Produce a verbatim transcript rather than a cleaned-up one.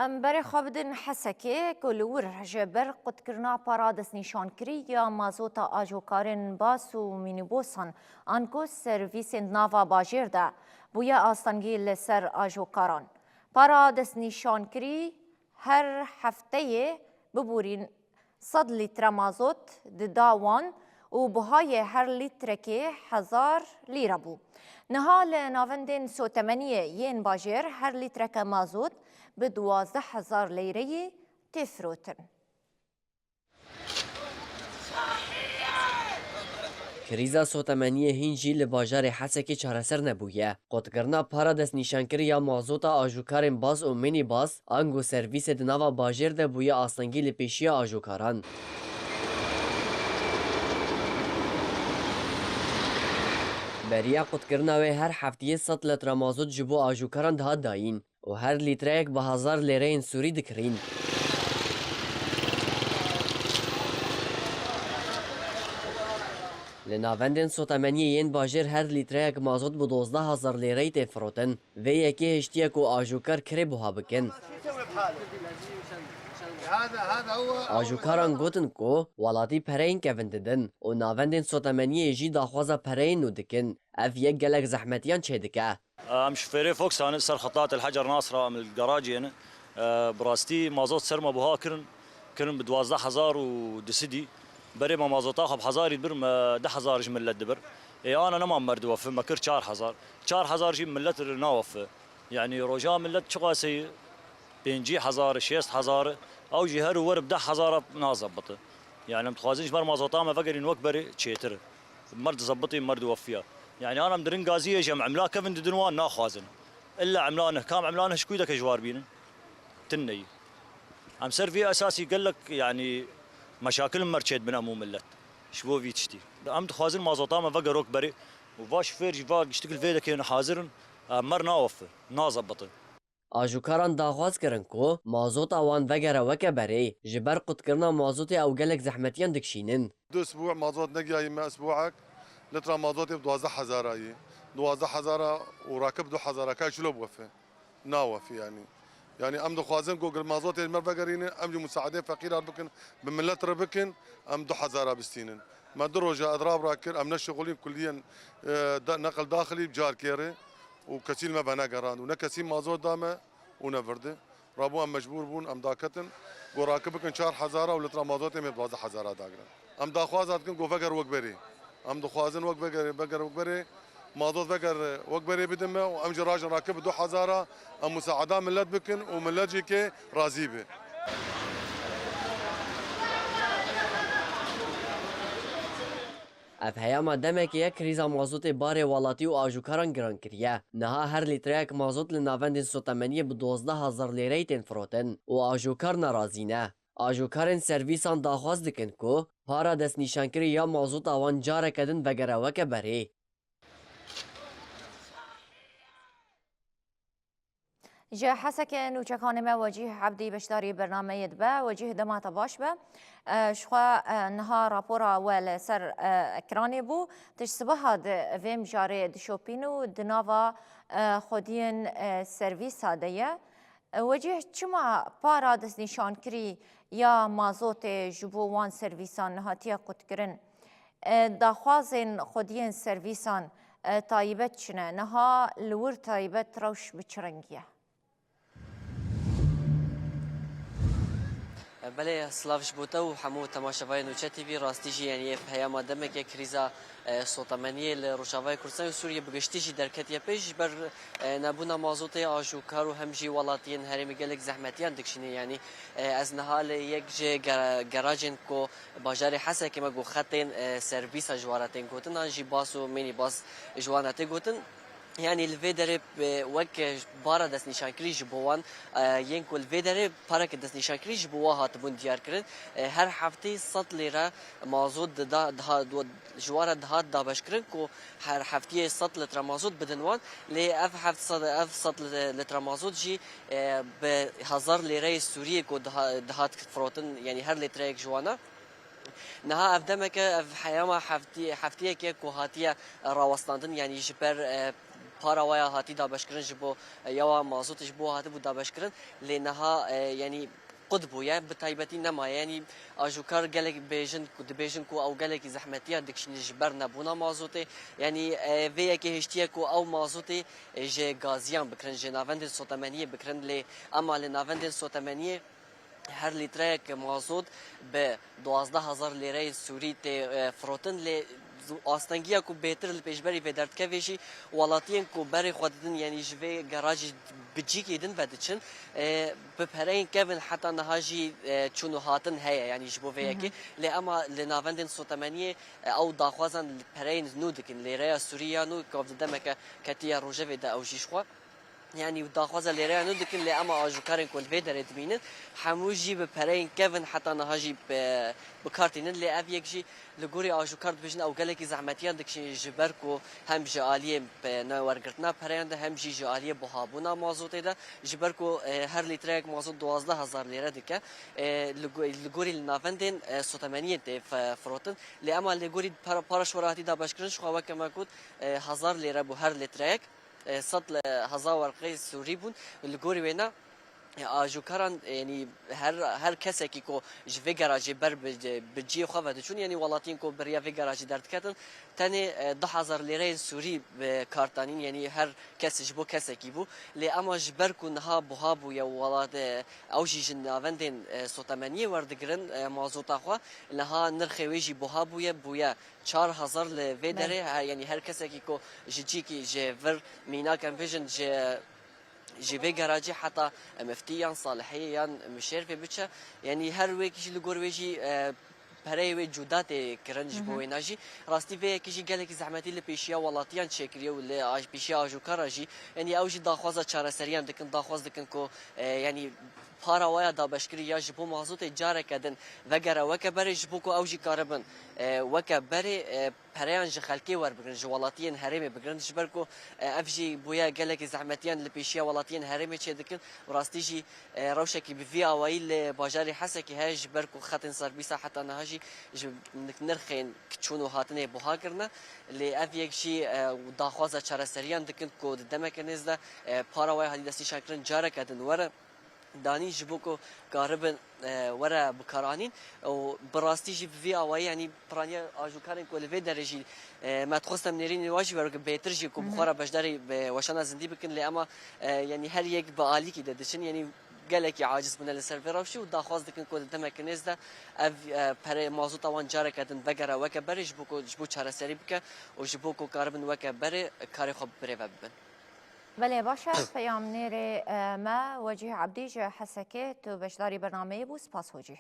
Em berê xwe bidin Hesekê, ku li wir ji ber qutkirina para destnîşankirî ya mazota ajokarên bas û mînîbosan, anku servîsên di nava bajêr de bûye astengî li ser ajokaran. Para destnîşankirî her hefteyê biborîn sed lître mazot dida wan û buhayê her lîtrekê hezar lîre bû. Niha li navendên sotemeniyê yên bajêr her lîtreke mazot bi duwazdeh hezar lîreyê tê firotin. Krîza sotemeniyê hîn jî li bajarê Hesekê çareser nebûye. Qutkirina para destnîşankirî ya mazota ajokarên bas û mînîbas, ango servîsê di nava bajêr de bûye astengî li pêşiya ajokaran. Beriya qutkirina wê her heftiyê sed lître mazot ji bo ajokaran dihat dayîn û her lîtreyek bi hezar lêreyên Sûrî dikirîn. Li navendên sotemeniyê yên bajêr her lîtreyek mazot bi dozdeh hezar lêreyî tê firotin. Vê yekê hiştiye ku ajûkar kirê buha bikin. Ajûkaran gotin ku welatî pereyên kevin didin û navendên sotemeniyê jî daxwaza pereyên nû dikin. Ev yek gelek zehmetiyan çêdike. Em şofêrê Foxan in, ser xetat El Hecer Nasra, em li garajê ne. E, bi rastî mazot ser me buha kirin, kirin bi duwazdeh hezar û du sedî. Berê me mazota xwe bi hezarî dibir, me deh hezar ji millet dibir. Ê ana nema me diwefin, me kir çar hezar. Çar hezar jî millet nawefe. Yanî roja millet çiqasê ye? Pêncî hezar, şêst hezar. Ew jî her û wer bi deh hezar nazebite. Yanî em dixwazin ji ber mazota me vegerîn wek berê çêtir. Mer dizebitî, mer diwefiya. Yanî ana em dirin gaziyê ji em emla kevin didin wan naxwazin. Illa emla neh, kam emla neh ji kû deke ji war bînin? Tinne yî. Em ser vî esasî gelek, yanî, meşakil mer çêdibin em û millet. Ji bo vî tiştî. Em dixwazin mazota me veger wek berê û va şofêr jî va giştik li vê dekê hazir in, em mer nawefe, nazebitin. Ajûkaran daxwaz kirin ku mazota wan vegere weke berê, ji ber qutkirina mazotê ew gelek zehmetiyan dikişînin. Du esbû mazot negiyayî me esbûek, litra mazotê bi duwazdeh hezara yî. Duwazdeh hezara û rakib du hezara ka çilo biwefe. Nawefî yanî. Yanî em dixwazin ku gil mazotê me vegerînin, em jî musaedê feqîran bikin, bi millet re bikin, em du hezara bistînin. Me du roja edrab rakir, em neşixulîn kulliyen, e, da-, neqil daxilî bi carkê re û kesî li me venegerand û ne kesî mazot da me û ne virdi. Rabû em mecbûr bûn, em daketin, ku rakib bikin çar hezara û litra mazotê me bi duwazdeh hezara dagirin. Em daxwaza dikin ku veger wek berê. Em dixwazin wek veger, veger wek berê, mazot veger wek berê bidin me û em jî rajin rakib bi du hezara, em musaeda millet bikin û millet jî kê razî be. Ev heyama demekê ye krîza mazotê barê welatî û ajûkaran giran kiriye. Niha her lîtreyek mazot li navendên sotemeniyê bi dozdeh hezar lêreyî tên firotin û ajûkar nerazî ne. Ajûkarên servîsan daxwaz dikin ku para destnîşankirî ya mazota wan careke din vegere weke berê. Ji Hesekê nûçekanê me Wecîh Ebdî beşdarî bernameyê dibe. Wecîh, dema te baş be. E, ji xwe, e, niha rapora we li ser, e, ekranê bû. Tu ji sibeha di vê mijarê dişopîn û di nava, e, xwediyên, e, servîsa de ye. Wecîh, çima para destnîşankirî ya mazotê ji bo wan servîsan hatiye qutkirin? E, daxwazên xwediyên servîsan, e, taybet çi ne? Niha li wir taybet rewş bi çi rengî ye? Belê, silav ji bo te û hemû temaşevayên Nûçe T V. Rastî jî, yanî, ev peyama demeke krîza e, sotemeniyê li Rojavayê Kurdistan û Sûriyê bi giştî jî derketiye pêş. Ji ber, e, nebûna mazotê, ajûkar û hem jî welatiyên herêmê gelek zehmetiyan dikişîne. Yanî, e, ez niha li yek ji gera-, gerajên ku bajarê Hesekê me got xetên, e, servîsa ji wan re tên gotin, an jî bas û mînîbas ji wan re tê gotin. Yanî li vê derê, e, wek, e, bara destnîşankirî ji bo wan, e, yên ku li vê derê pareke destnîşankirî ji bo wan hatibûn diyar kirin, e, her heftê sed lîre mazot dida, diha-, ji wan re dihat dabeşkirin ku her heftiyê sed litre mazot bidin wan. Lê ev heft sed, ev sed litre mazot jî, e, bi hezar lîreyê Sûriyê ku diha-, dihat firotin, yanî her lîtreyek ji wan e. Niha ev demeke, ev heyama heftî-, heftiyek e ku hatiye rawestandin, yanî ji ber, e, Para waya hatî dabeşkirin ji bo, e, yawa mazotê ji bo hatibû dabeşkirin, lê niha, e, yanî qut bûye, bi taybetî nemaye. Yanî ajûkar gelek bêjin ku, dibêjin ku ew gelekî zehmetiya dikişînin ji ber nebûna mazotê. Yanî, e, vê yekê hiştiye ku ew mazotê, e, ji gaziyan bikirin, ji navendên sotemeniyê bikirin, lê ema li navendên sotemeniyê her lîtreyek mazot bi duwazdeh hezar lêreyên Sûrî tê, e, firotin, lê astengiya ku bêtir li pêşberî vê derdikevê jî welatiyên ku berê xwe didin, yanî ji vê gerajî bi cîkê din vediçin, e, bi pereyên kevin heta niha jî, e, çûn û hatin heye, yanî ji bo vê Hı hı. yekê. Lê ema li navendên sotemeniyê, e, ew daxwazan li pereyên nû dikin, lêreya Sûrî ya nû ku ev di demeke ketiye rojevê de ew jî ji xwe. Yanî daxwaza lêreya nû dikin, lê ema ajûkarên ku li vê derê dimînin, hemû jî bi pereyên kevin heta niha jî bi, bi kar tînin. Lê ev yek jî li gorî ajûkar dibêjin, ew gelekî zehmetiyan dikişînin, ji ber ku hem ji aliyê, e, newergirtina pereyan de, hem jî ji aliyê buhabûna mazotê de, ji ber ku, e, her lîtreyek mazot duwazdeh hezar lêre dike, e, li go-, li gorî li navendên, e, sotemeniyên tê fe-, firotin. Lê ema li gorî para, para ji xwe re hatî dabeşkirin, ji xwe weke me got, e, hezar lêre bû her lîtreyek. E, sed li hezar werqeyê Sûrî bûn. Li gorî wêna, e, ajûkaran, e, yanî her, her kesekî ku ji vê gerajê ber bi, bi cihê xwe ve diçûn, yanî welatiyên ku bi riya vê gerajê derdiketin, tenê, e, du hezar lêreyên Sûrî bi kar tanîn, yanî her kes ji bo kesekî bû. Lê ema ji ber ku niha buha bûye û welat, e, ew jî ji navendên, e, sotemeniyê werdigirin, e, mazota xwe, niha nirxê wê jî buha bûye, bûye çar hezar li vê Belê. derê, he, yanî her kesekî ku ji cîkî, ji vir mînak em bêjin, ji, ji vê geracî heta Miftî yan Salihê yan Mişêrfê biçe, yanî her wêkî jî li gor wê jî, e, pereyê wê cuda tê kirin ji bo Hı hı. wêna jî. Rastî vê yekê jî gelekî zehmetî li pêşiya welatiyan çêkiriye û li aj-, pêşiya ajûkara jî. Yanî ew jî daxwaza çareseriyan dikin, daxwaz dikin ku, e, yanî para waya dabeşkirî ya ji bo mazotê careke din vegere weke berê, ji bo ku ew jî karibin, e, weke berê, e, pereyan ji xelkê werbigirin, ji welatiyên herêmê bigirin, ji ber ku, e, ev jî bûye gelekî zehmetiyan li pêşiya welatiyên herêmê çêdikin û rastî jî, e, rewşekî bi vî awayî li bajarê Hesekê heye, ji ber ku xetên serbîsa heta niha jî ji nirxên çûn û hatinê buha kirine. Lê ev yek jî, e, daxwaza çareseriyan dikin ku di demeke nêz de, e, para waya hatî destnîşankirin careke din were danîn ji bo ku karibin, e, were bikaranîn û bi rastî jî bi vî awayî, yanî piraniya ajûkarên ku li vê derê jî, e, me dixwest em nêrînê wa jî were ku bêtir jî ku bi Hı hı. xwe re beşdarî bi weşana zindî bikin, lê ema, e, yanî her yek bi alîkî de diçin, yanî gelekî aciz bûne li ser vê rewşê û daxwaz dikin ku di demeke nêz de ev, e, pere mazota wan careke din vegere weke berê ji bo ku, ji bo çareserî bike û ji bo ku karibin weke berê karê xwe bi rê ve bibin. Belê, baş e. Peyamnêrê, e, me Wecîh Ebdî ji Hesekê, tu beşdarî bernameyê bû. Spas Wecîh.